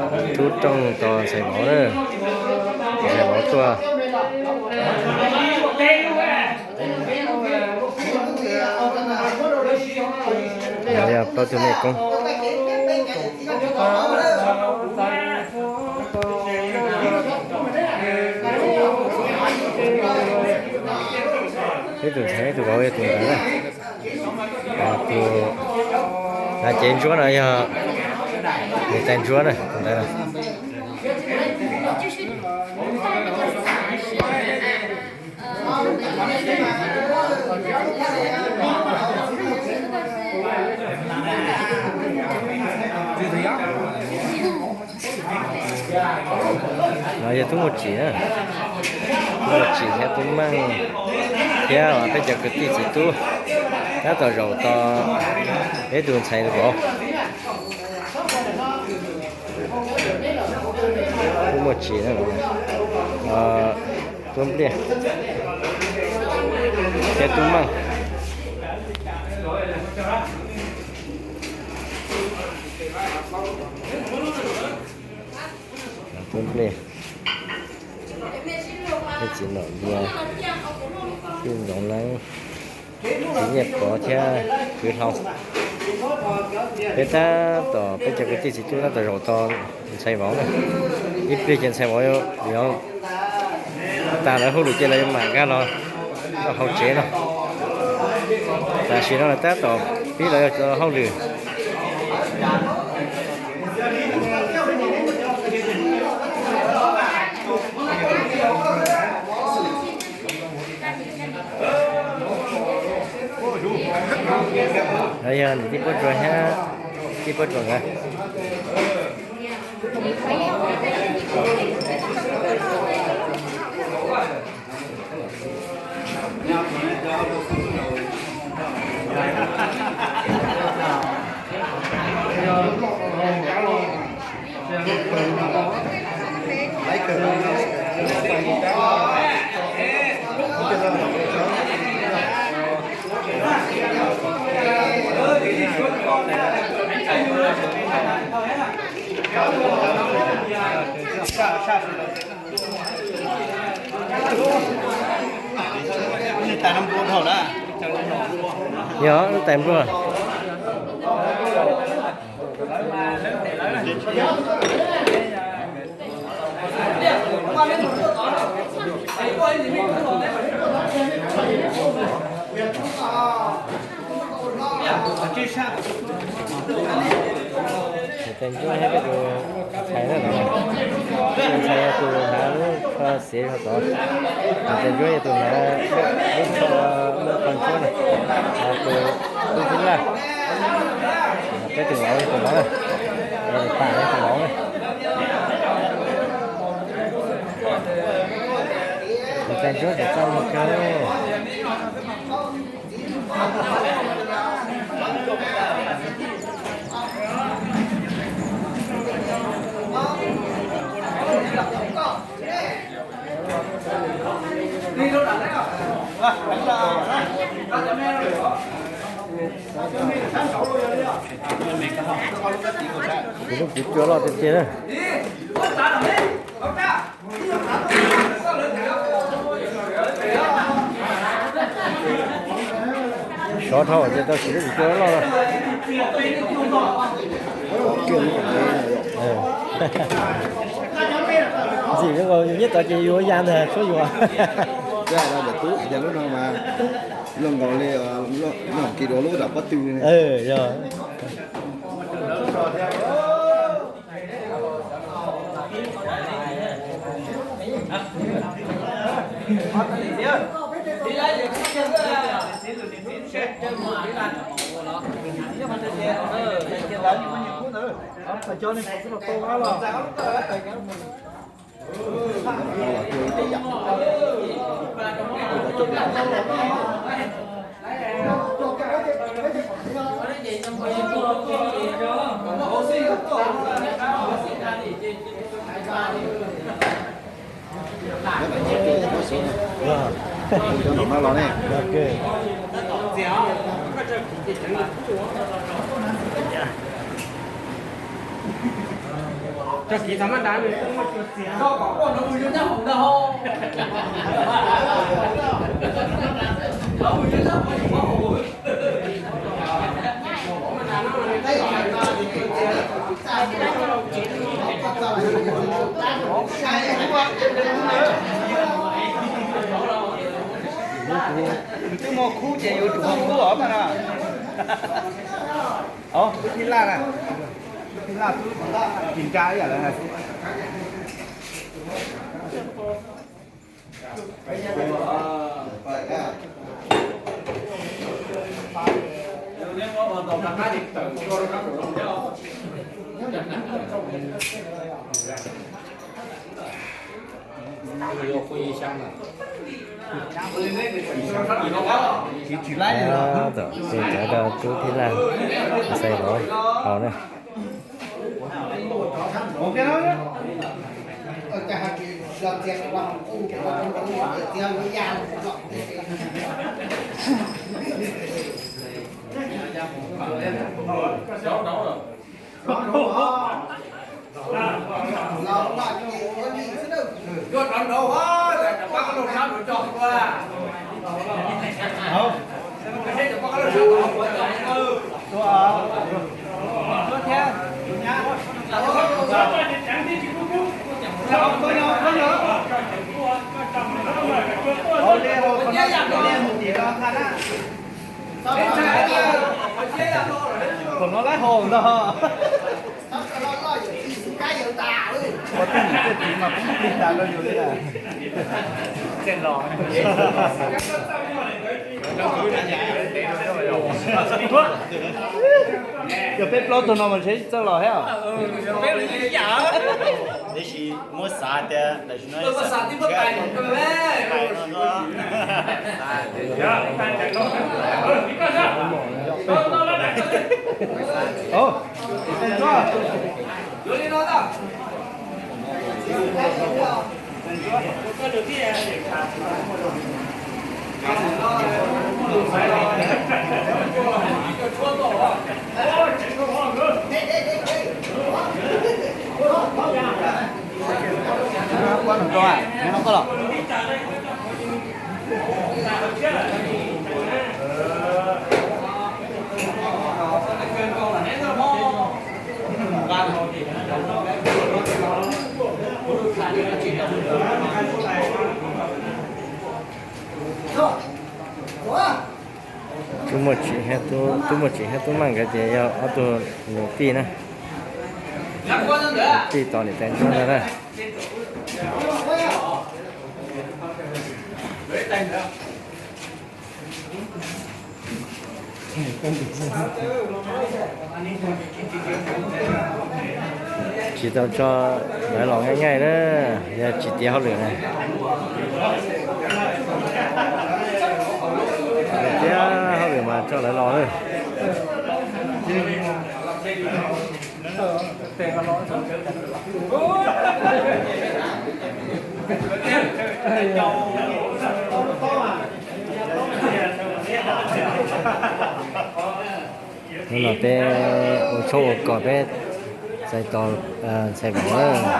Rub rooj tos ntxhais vauv na, ntxhais vauv tuaj. Yog plaub tug mej koob. Ib tug ntxhais ib tug vauv yog tus ntawd na. Tus hnav cev ntsuab no yog niam tais ntsuab na, tus ntawd na. No yog tub Muaj Tsim na, tub Muaj Tsim thiab tub Meej thiab peb cov kwv tij txiv tub tab tom zaum tos peb tus ntxhais tus vauv. Tub Muaj Tsim na, tub Npliaj thiab tub Meej. Tub Npliaj thiab txiv Nom Npia, tub Ntxoov Leeb, txiv Nyiaj Pov thiab kwv Hlau. Peb tab tom, peb cov kwv tij txiv tub tab tom zaum tos ntxhais vauv na. Ib pliag ces ntxhais vauv yuav tas lawv hauj lwm ces lawv yuav mam nkag los rau hauv tsev no. Tam sim no lawv tab tom pib lawv cov hauj lwm. No yog niam tij Puab Tsuas thiab tij Puab Tsuas nkawd. Yog lub tais npluag. Tais Ntsuab thiab peb tus ntxhais na, tus ntxhais yog tus hnav lub tsho xiav zog tod, tais Ntsuab yog tus hnav lub tsho, lub tsho ntsuab na, tus tub Tub Laj, peb tus vauv yog tus vauv na, pam yog tus vauv na. Tus tais Ntsuab txawm txaj muag kawg. Tsis lub kwv cua loj tiag tiag na. Sov dhau ces tau siv lub kwv cua loj loj. Ntxim zoo nkaus yus nyob tod ces yus ua ya ntag, suab yus. Yog lub no mas loj nkaus li, loj kiag dua lub tom pob tw li. Yog. Cov nom no los ne. Tso kiv thaum maj nrad nws twb muaj cua txias. Tso kom quaj no mus yuav nyab hoom ntag ho. Mus yuav nyab hoom mus ho. Nws twb muaj khub ces yuav tsum muaj khub os mas na. Ov, tub Thib Laj na. Tub Thib Laj tub kis nra ib yam lawm na. Tab tom ces cov rau tub Thib Laj xais vauv haus na. Thaum no lawv haus ntag. Ua tej niam tej txiv mas poob plig tas rau yus li. Yog peb plaub tug no mas ntshe txawj los thiab. Tiam sis muab xav tias tam sim no Tub Muaj Tsim thiab Tub Meej nkawd ces yog ob tug niam tij na. Tij tos niam tais ntsuag ntag na. Tsis tau tso lawv los nqaij nqaij na, yog tsis tiav hauj lwm na. Tiav hauj lwm mas tso lawv los na. Hnub no peb ua tshoob ua kos peb txais tos ntxhais vauv na.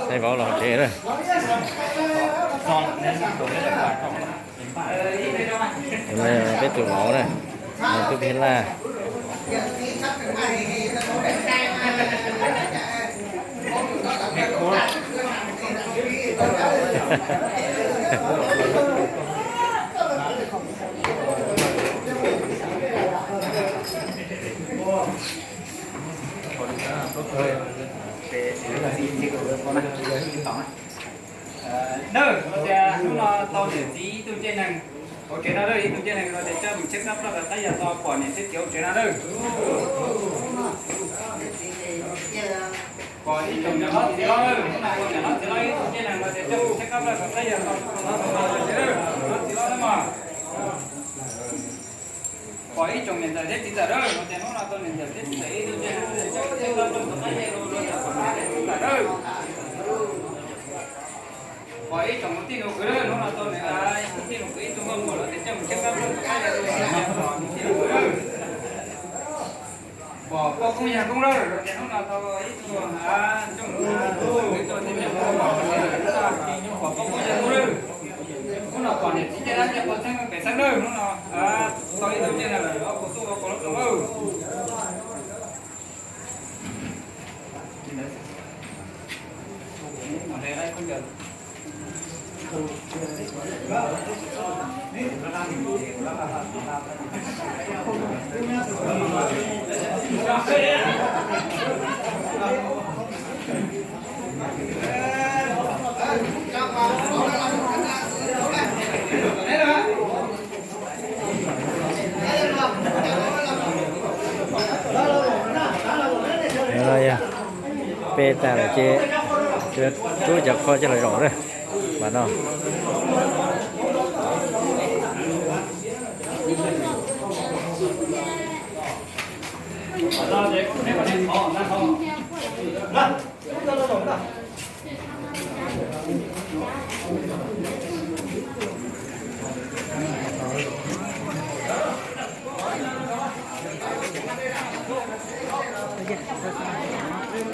Ntxhais vauv los tsev na. Peb tus vauv na, tub Phij Laj. Nawb, tias hnub no tau niam txiv ib tug ntsej neeg hauv tsev no, ib tug ntsej neeg no tias coj mus cheb kab plaj rov qab yog tau pom niam thiab txiv hauv tsev no nawb. Pom ib tsoom niam hlob txiv hlob, hnub no tau niam hlob txiv hlob ib tug ntsej neeg no tias coj mus cheb kab plaj rov qab yog tau pom niam hlob txiv hlob nawb mog. Pom ib tsoom niam ntxawm thiab txiv ntxawm nawb, tias hnub no tau niam ntxawm thiab txiv ntxawm ib tug ntsej neeg no tias coj mus cheb kab plaj rov qab yog tau pom niam ntxawm nawb. Pom ib tsoom tij nus kwv, hnub no tau niam tij nus kwv ib tug nkauj muam los tias coj mus cheb kab plaj rov qab yog tau pom niam tij nus kwv nawb. Pom poj koob yawg koob lawm, tias hnub no tau ib tug ntxooj tus kwv tij, pom poj koob yawg koob lawm. Hnub no pom niam txiv caj dab caj qhua txheeb pem xeeb lawm, hnub no tau ib tug ntsej neeg lawm, ob puas tub ua puas lub rooj lawm. Peb tag lawm ces rub cov qhua coj los zaum lawm, mas no.